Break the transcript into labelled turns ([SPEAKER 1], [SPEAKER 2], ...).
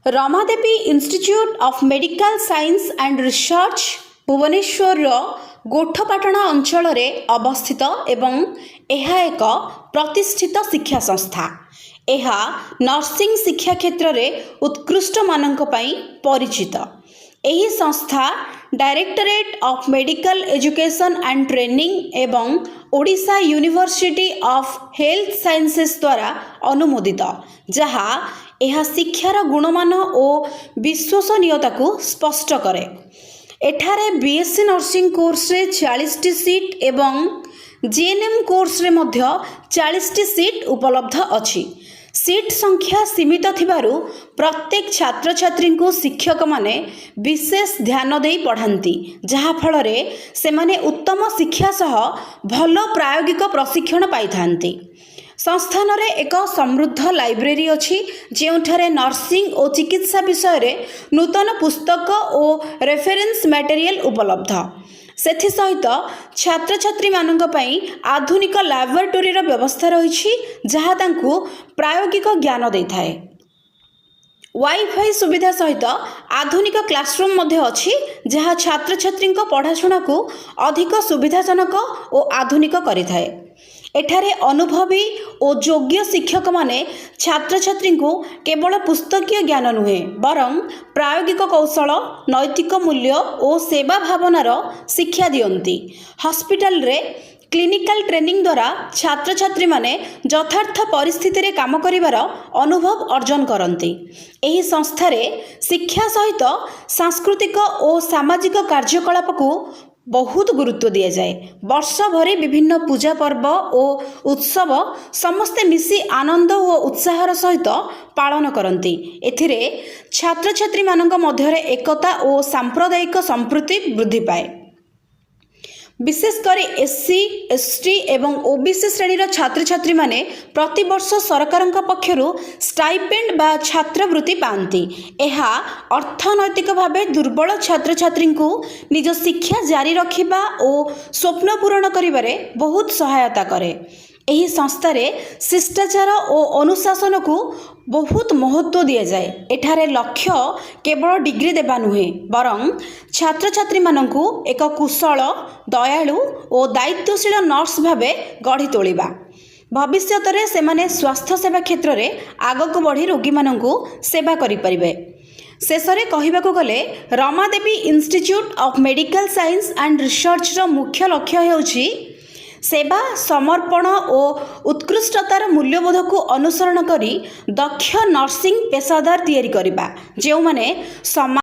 [SPEAKER 1] Ramadevi Institute of Medical Science and Research ଭୁବନେଶ୍ୱରର ଗୋଠପାଟଣା ଅଞ୍ଚଳରେ ଅବସ୍ଥିତ ଏବଂ ଏହା ଏକ ପ୍ରତିଷ୍ଠିତ ଶିକ୍ଷା ସଂସ୍ଥା। ଏହା ନର୍ସିଂ ଶିକ୍ଷା କ୍ଷେତ୍ରରେ ଉତ୍କୃଷ୍ଟମାନଙ୍କ ପାଇଁ ପରିଚିତ। ଏହି ସଂସ୍ଥା Directorate of Medical Education and Training ଏବଂ Odisha university of health sciences ଦ୍ୱାରା ଅନୁମୋଦିତ, ଯାହା ଏହା ଶିକ୍ଷାର ଗୁଣମାନ ଓ ବିଶ୍ୱସନୀୟତାକୁ ସ୍ପଷ୍ଟ କରେ। ଏଠାରେ ବିଏସ୍ସି ନର୍ସିଂ କୋର୍ସରେ 40ଟି ସିଟ୍ ଏବଂ ଜିଏନ୍ଏମ୍ କୋର୍ସରେ ମଧ୍ୟ 40ଟି ସିଟ୍ ଉପଲବ୍ଧ ଅଛି। ସିଟ୍ ସଂଖ୍ୟା ସୀମିତ ଥିବାରୁ ପ୍ରତ୍ୟେକ ଛାତ୍ରଛାତ୍ରୀଙ୍କୁ ଶିକ୍ଷକମାନେ ବିଶେଷ ଧ୍ୟାନ ଦେଇ ପଢ଼ାନ୍ତି, ଯାହାଫଳରେ ସେମାନେ ଉତ୍ତମ ଶିକ୍ଷା ସହ ଭଲ ପ୍ରାୟୋଗିକ ପ୍ରଶିକ୍ଷଣ ପାଇଥାନ୍ତି। ସଂସ୍ଥାନରେ ଏକ ସମୃଦ୍ଧ ଲାଇବ୍ରେରୀ ଅଛି, ଯେଉଁଠାରେ ନର୍ସିଂ ଓ ଚିକିତ୍ସା ବିଷୟରେ ନୂତନ ପୁସ୍ତକ ଓ ରେଫରେନ୍ସ ମ୍ୟାଟେରିଆଲ ଉପଲବ୍ଧ। ସେଥିସହିତ ଛାତ୍ରଛାତ୍ରୀମାନଙ୍କ ପାଇଁ ଆଧୁନିକ ଲାବୋରେଟୋରୀର ବ୍ୟବସ୍ଥା ରହିଛି, ଯାହା ତାଙ୍କୁ ପ୍ରାୟୋଗିକ ଜ୍ଞାନ ଦେଇଥାଏ। ୱାଇଫାଇ ସୁବିଧା ସହିତ ଆଧୁନିକ କ୍ଲାସରୁମ୍ ମଧ୍ୟ ଅଛି, ଯାହା ଛାତ୍ରଛାତ୍ରୀଙ୍କ ପଢ଼ାଶୁଣାକୁ ଅଧିକ ସୁବିଧାଜନକ ଓ ଆଧୁନିକ କରିଥାଏ। ଏଠାରେ ଅନୁଭବୀ ଓ ଯୋଗ୍ୟ ଶିକ୍ଷକମାନେ ଛାତ୍ରଛାତ୍ରୀଙ୍କୁ କେବଳ ପୁସ୍ତକୀୟ ଜ୍ଞାନ ନୁହେଁ, ବରଂ ପ୍ରାୟୋଗିକ କୌଶଳ, ନୈତିକ ମୂଲ୍ୟ ଓ ସେବା ଭାବନାର ଶିକ୍ଷା ଦିଅନ୍ତି। ହସ୍ପିଟାଲରେ କ୍ଲିନିକାଲ ଟ୍ରେନିଂ ଦ୍ୱାରା ଛାତ୍ରଛାତ୍ରୀମାନେ ଯଥାର୍ଥ ପରିସ୍ଥିତିରେ କାମ କରିବାର ଅନୁଭବ ଅର୍ଜନ କରନ୍ତି। ଏହି ସଂସ୍ଥାରେ ଶିକ୍ଷା ସହିତ ସାଂସ୍କୃତିକ ଓ ସାମାଜିକ କାର୍ଯ୍ୟକଳାପକୁ ବହୁତ ଗୁରୁତ୍ୱ ଦିଆଯାଏ। ବର୍ଷ ଭରି ବିଭିନ୍ନ ପୂଜା ପର୍ବ ଓ ଉତ୍ସବ ସମସ୍ତେ ମିଶି ଆନନ୍ଦ ଓ ଉତ୍ସାହର ସହିତ ପାଳନ କରନ୍ତି। ଏଥିରେ ଛାତ୍ରଛାତ୍ରୀମାନଙ୍କ ମଧ୍ୟରେ ଏକତା ଓ ସାମ୍ପ୍ରଦାୟିକ ସମ୍ପ୍ରୀତି ବୃଦ୍ଧି ପାଏ। ବିଶେଷ କରି ଏସ୍ ସି, ଏସ୍ ଟି ଏବଂ ଓ ବି ସି ଶ୍ରେଣୀର ଛାତ୍ରଛାତ୍ରୀମାନେ ପ୍ରତିବର୍ଷ ସରକାରଙ୍କ ପକ୍ଷରୁ ଷ୍ଟାଇପେଣ୍ଡ ବା ଛାତ୍ରବୃତ୍ତି ପାଆନ୍ତି। ଏହା ଅର୍ଥନୈତିକ ଭାବେ ଦୁର୍ବଳ ଛାତ୍ରଛାତ୍ରୀଙ୍କୁ ନିଜ ଶିକ୍ଷା ଜାରି ରଖିବା ଓ ସ୍ୱପ୍ନ ପୂରଣ କରିବାରେ ବହୁତ ସହାୟତା କରେ। ଏହି ସଂସ୍ଥାରେ ଶିଷ୍ଟାଚାର ଓ ଅନୁଶାସନକୁ ବହୁତ ମହତ୍ତ୍ୱ ଦିଆଯାଏ। ଏଠାରେ ଲକ୍ଷ୍ୟ କେବଳ ଡିଗ୍ରୀ ଦେବା ନୁହେଁ, ବରଂ ଛାତ୍ରଛାତ୍ରୀମାନଙ୍କୁ ଏକ କୁଶଳ, ଦୟାଳୁ ଓ ଦାୟିତ୍ୱଶୀଳ ନର୍ସ ଭାବେ ଗଢ଼ି ତୋଳିବା। ଭବିଷ୍ୟତରେ ସେମାନେ ସ୍ୱାସ୍ଥ୍ୟ ସେବା କ୍ଷେତ୍ରରେ ଆଗକୁ ବଢ଼ି ରୋଗୀମାନଙ୍କୁ ସେବା କରିପାରିବେ। ଶେଷରେ କହିବାକୁ ଗଲେ, Ramadevi Institute of Medical Science and ରିସର୍ଚ୍ଚର ମୁଖ୍ୟ ଲକ୍ଷ୍ୟ ହେଉଛି ସେବା, ସମର୍ପଣ ଓ ଉତ୍କୃଷ୍ଟତାର ମୂଲ୍ୟବୋଧକୁ ଅନୁସରଣ କରି ଦକ୍ଷ ନର୍ସିଂ ପେସାଦାର ତିଆରି କରିବା, ଯେଉଁମାନେ ସମାଜ